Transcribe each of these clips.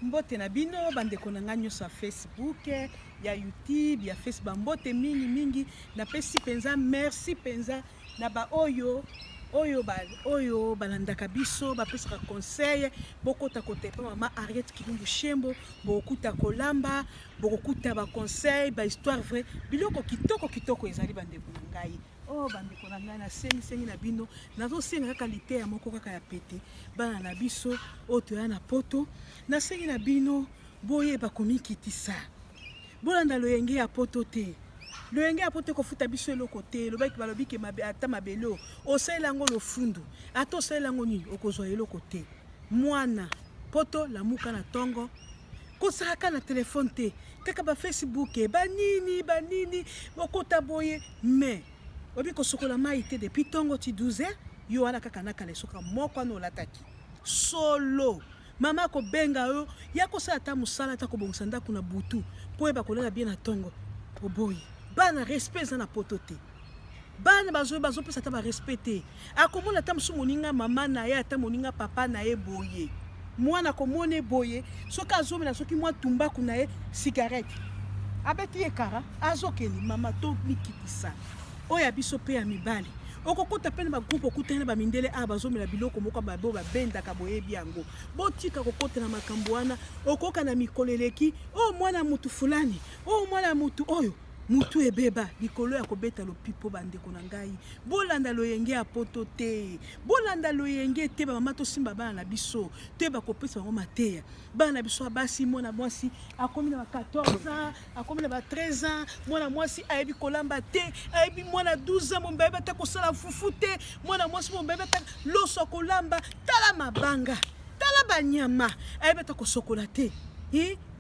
Mbote na bino bandeko na ngai nyonso ya Facebook, ya YouTube, ya Facebook, mbote mingi mingi. Napesi mpenza merci mpenza na baoyo oyo ba oyo balandaka biso bapesaka conseil bokota kota epa mama Harriet Kilumbu Shembo bokokuta kolamba bokokuta ba conseil ba histoire vrai biloko kitoko kitoko ezali bandeko na ngai Oh bandeko na ngai nasengisengi na bino nazosenga kaka liteya moko kaka ya pete bana na biso oyo toya na poto nasengi na bino boyeba komikitisa bolanda loyenge ya poto te loyenge ya poto ekofuta biso eloko te elobaki balobi ke mabe, ata mabele oyo osalela yango lofundu ata osalela yango nini okozwa eloko te mwana poto lamuka na ntongo Kozalaka na telefone te kaka ba Facebook banini banini okota boye mais oyebi kosokola mai te depuis ntongo ti 12 heures yo wana kaka na kala esoka moko wana olataki solo mama akobenga yo ya kosala ata mosala ata kobongisa ndako na butu mpo oyeba kolala bien na ntongo oboyi bana respect eza na poto te bana bazo bazopesa ata barespect te akomona ata mosusu moninga mama na ye ata moninga papa na ye boye mwana akomona ye boye soki azomela soki mwa tumbaku na ye cigarette abeti ye kara azokende mama to mikitisa oyo ya biso mpe ya mibali okokota mpe na bagroupe okutani na bamindele awa bazomela biloko moko babe oyo babendaka boyebi yango botika kokota na makambo wana okoka na mikolo eleki oyo oh, mwana mutu fulani oyo oh, mwana mutu oyo Mutu ebeba likolo ya kobeta lopipo bandeko na ngai bolanda loyenge ya poto te bolanda loyenge te bamama tosimba bana na biso toyeba kopesa bango mateya bana na biso ya basi mwana mwasi akomi na ba 14 ans akomi na ba 13 ans mwana mwasi ayebi kolamba te ayebi mwana 12 ans mombe ayebi ata kosala fufu te mwana mwasi mombe ayebi ata loso ya kolamba tala mabanga tala banyama ayebi ata kosokola te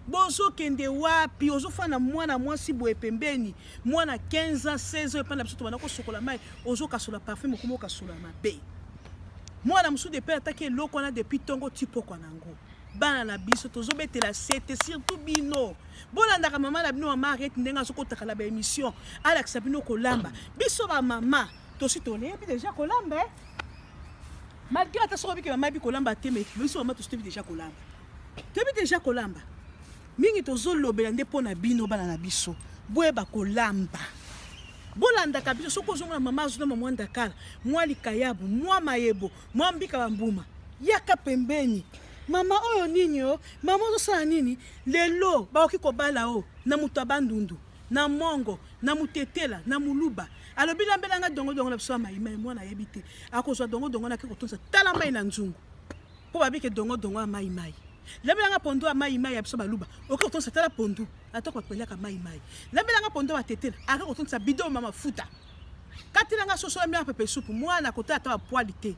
Bozokende wapi? Ozofanda mwana mwasi boye pembeni, mwana 15 ans, 16 ans epai na biso tobanda kosokola mai, ozokasola parfum okoma okasola mabe. Mwana mosusu depuis ataki eloko wana depuis tongo ti pokwa na yango. Bana na biso tozobetela sete surtout bino. Bolandaka mama na bino mama Harriet ndenge azokotaka na ba emission, alakisa bino kolamba. Biso ba mama tosi tolebi deja kolamba eh? Malgré ata soki obiki mama yebi kolamba te mais biso mama tosi toyebi deja kolamba. Toyebi deja kolamba. Mingi tozolobela nde mpo na bino bana na biso. Boyeba kolamba. Bolandaka biso soki ozomona mama azolamba mwa ndakala, mwa likayabu, mwa mayebo, mwa mbika ba mbuma. Yaka pembeni. Mama oyo nini o? Mama ozosala nini? Lelo bakoki kobala o na moto ya Bandundu, na Mongo, na Mutetela, na Muluba. Alobi lambela nga dongo dongo na biso ya mayi mayi mwana ayebi te. Akozwa dongo dongo na ke kotonisa tala mai na nzungu. Po babi ke dongo dongo ya mayi mayi. Lambela nga pondu ya mayi mayi ya biso baluba. Oke kotonisa tala pondu. Atako bato baliaka mayi mayi. Lambela nga pondu ya batetela. Ake kotonisa bidon ma mafuta. Katela nga soso lambela pepe supu. Mwana akotala ata ba poils te.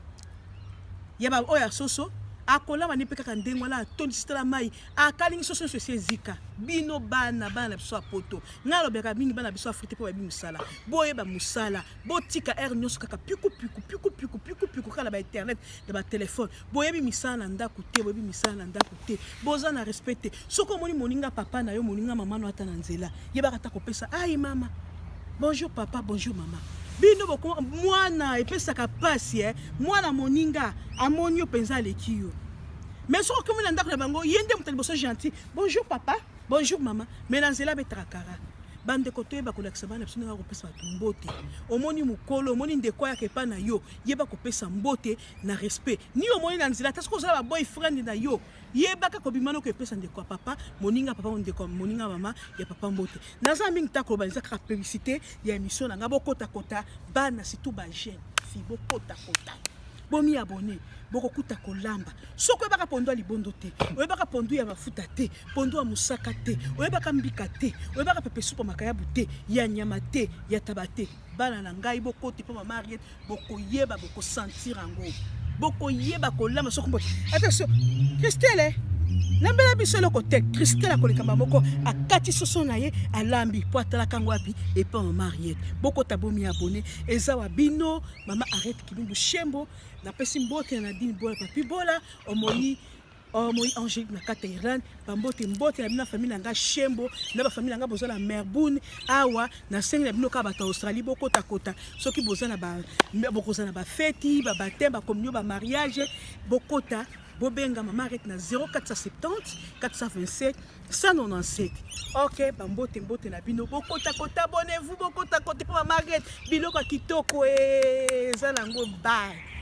Ya ba oyo ya soso akolamba ne mpe kaka ndenge wana atondisi tala mai akalingi soso nyonso esi ezika bino bana bana na biso ya poto ngai alobelaka mingi bana biso afrite mpo bayebi mosala boyeba mosala botika heure nyonso kaka piku piku piku piku piku piku kaka na ba internet na ba telefone boyebi misala na ndako te boyebi misala na ndako te boza na respect te soki omoni moninga papa na yo moninga mama no ata na nzela yebaka ata kopesa ai mama bonjour papa bonjour mama bino boko mwana epesaka pasi eh? mwana moninga amoni yo mpenza aleki yo mais soki okomi na ndako na bango ye nde moto ya liboso gentil bonjour papa bonjour mama mais na nzela abetaka kara bandeko toyeba kolakisa bana biso ndenge akopesa bato mbote omoni mokolo omoni ndeko ayaka epai na yo yeba kopesa mbote na respect ni omoni na nzela ata soki ozala ba boyfriend na yo yebaka kobima noko epesa ndeko ya papa moninga papa ndeko moninga mama ya papa mbote naza mingi ta koloba eza kaka publicité ya émission na nga bokotakota bana surtout ba jeune fille bokotakota bomi abonné bokokuta kolamba soki oyebaka pondu ya libondo te oyebaka pondu ya mafuta te pondu ya mosaka te oyebaka mbika te oyebaka pepe supa makayabu te ya nyama te ya taba te bana na ngai bokoti mpo mama Harriet bokoyeba bokosentir yango bokoyeba kolamba soki mbo attention Christelle lambela biso eloko te Christelle akoleka mbala moko akati soso na ye alambi mpo atalaka yango wapi epa mama Harriet bokota bomi abone eza wa bino mama Harriet Kilumbu Shembo napesi mbote na Nadine Bola Papi Bola omoni. Oh, moi Angélique na kati ya Irlande, bambote mbote na bino na famille na nga Shembo, na ba famille na nga boza na Melbourne, awa nasengi na bino kaka bato ya Australie bokota kota, soki boza na ba bokoza na ba feti, ba baptême, ba communion, ba mariage, bokota bobenga mama Arete na 0470 427 197. Ok, bambote mbote na bino, bokota kota, abonnez-vous, bokota kota mpo mama Arete biloko ya kitoko eza nango. Bye.